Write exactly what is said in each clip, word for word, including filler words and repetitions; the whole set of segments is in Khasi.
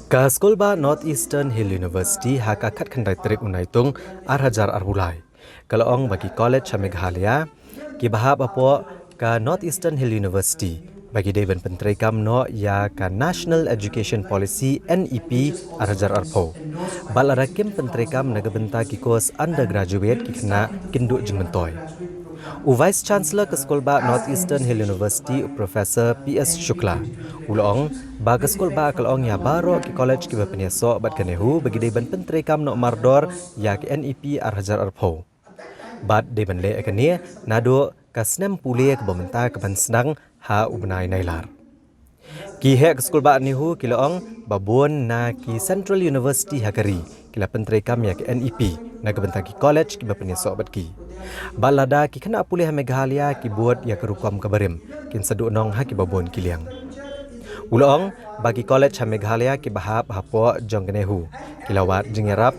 Ka skulbah North Eastern Hill University ha ka khatkhyndai tarik u Naitung arhajar arphew lai ka la ong ba ki college ha Meghalaya kiba hap hapoh ka North Eastern Hill University ba ki dei ban pyntreikam noh ïa ka National Education Policy, N E P, arhajar arphew. Bad lada kim pyntreikam na ka bynta ki course undergraduate, ki khynnah kin duh jingmyntoi. U Vice Chancellor ka skulbah North Eastern Hill University, u Professor P S Shukla, u la ong ba ka skulbah ka la ong ïa baroh ki college kiba pynïasoh bad ka NEHU ba ki dei ban pyntreikam noh mardor ïa ka N E P arhajar arphew. Bad dei ban leh ïa kane naduh ka snem pule kaba mynta kaban sdang ha u bnai Nailar. Ki heh ka skulbah NEHU ki la ong ba bun na ki Central University ha ka ri ki la pyntreikam ïa ka N E P na ka bynta ki college kiba pynïasoh bad ki. Bad lada ki khynnah pule ha Meghalaya ki bud ïa ka rukom kaba rim, kin sa duh nong ha kiba bun ki liang. U la ong ba ki college ha Meghalaya kiba hap hapoh jong ka NEHU ki la wad jingïarap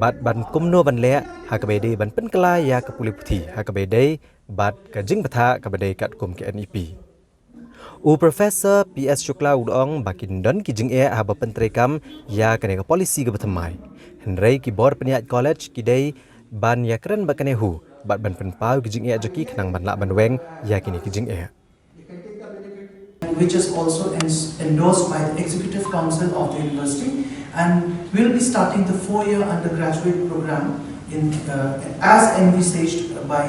bad ban kumno ban leh ha kaba ïadei ban pynkylla ïa ka pule puthi ha kaba ïadei bad ka jingbthah kaba dei katkum ka N E P. U Professor P S Shukla u la ong ba kin don ki jingeh haba pyntreikam ïa kane ka policy kaba thymmai. Hynrei ki bor pynïaid college ki dei ban ïakren bad ka NEHU bad ban pynpaw ki jingeh jong ki khnang ban lah ban weng ïa kine ki jingeh. Which is also ens- endorsed by the Executive Council of the University, and will be starting the four-year undergraduate program in, uh, as envisaged by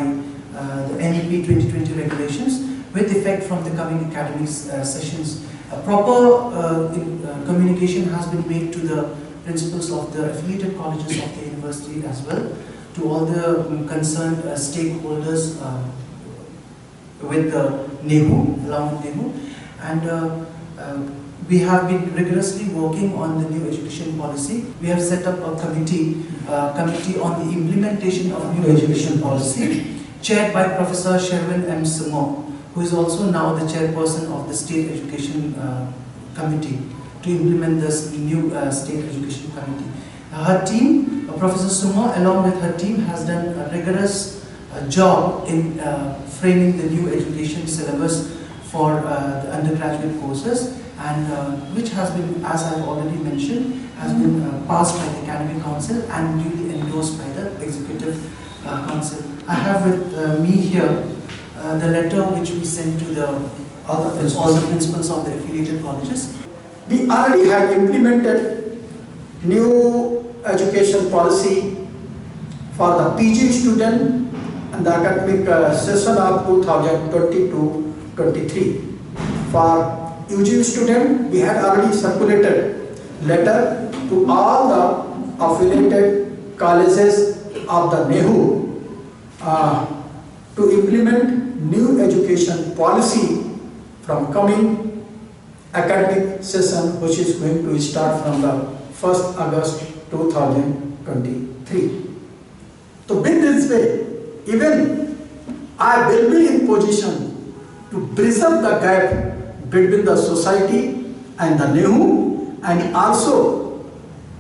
uh, the N E P twenty twenty regulations with effect from the coming academic uh, sessions. A proper uh, in, uh, communication has been made to the principals of the affiliated colleges of the university as well, to all the um, concerned uh, stakeholders uh, with the NEHU, along with NEHU, and uh, uh, we have been rigorously working on the new education policy. We have set up a committee, uh, committee on the implementation of new education policy, chaired by Professor Sherwin M. Simo, who is also now the chairperson of the State Education uh, Committee to implement this new uh, State Education Committee. Her team, uh, Professor Simo, along with her team, has done a rigorous uh, job in uh, framing the new education syllabus for uh, the undergraduate courses, and uh, which has been, as I've already mentioned, has been uh, passed by the Academic Council and duly endorsed by the Executive uh, Council. I have with uh, me here uh, the letter which we sent to the all the, all the principals of the affiliated colleges. We already have implemented new education policy for the P G student and the academic uh, session of two thousand twenty-two twenty-three. For U G student, we had already circulated letter to all the affiliated colleges of the NEHU uh, to implement new education policy from coming academic session, which is going to start from the first August two thousand twenty-three. So, with this way, even I will be in position to bridge up the gap between the society and the NEHU, and also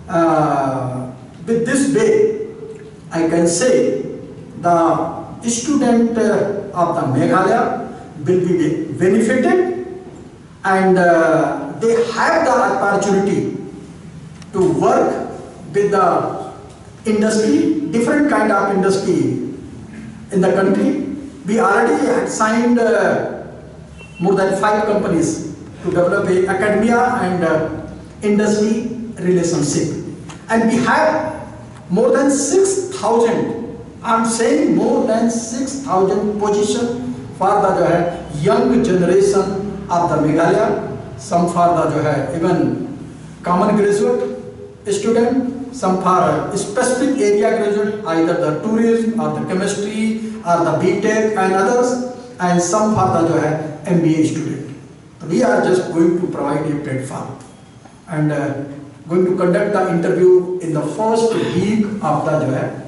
uh, with this way, I can say the student uh, of the Meghalaya will be benefited, and uh, they have the opportunity to work with the industry, different kind of industry in the country. We already had signed uh, more than five companies to develop a academia and uh, industry relationship. And we have more than six thousand, I'm saying more than six thousand position for the जो है young generation of the Meghalaya, some for the जो है even common graduate student, some for specific area graduate, either the tourism or the chemistry or the B Tech and others, and some for the जो है M B A student. We are just going to provide a platform and uh, going to conduct the interview in the first week of the जो है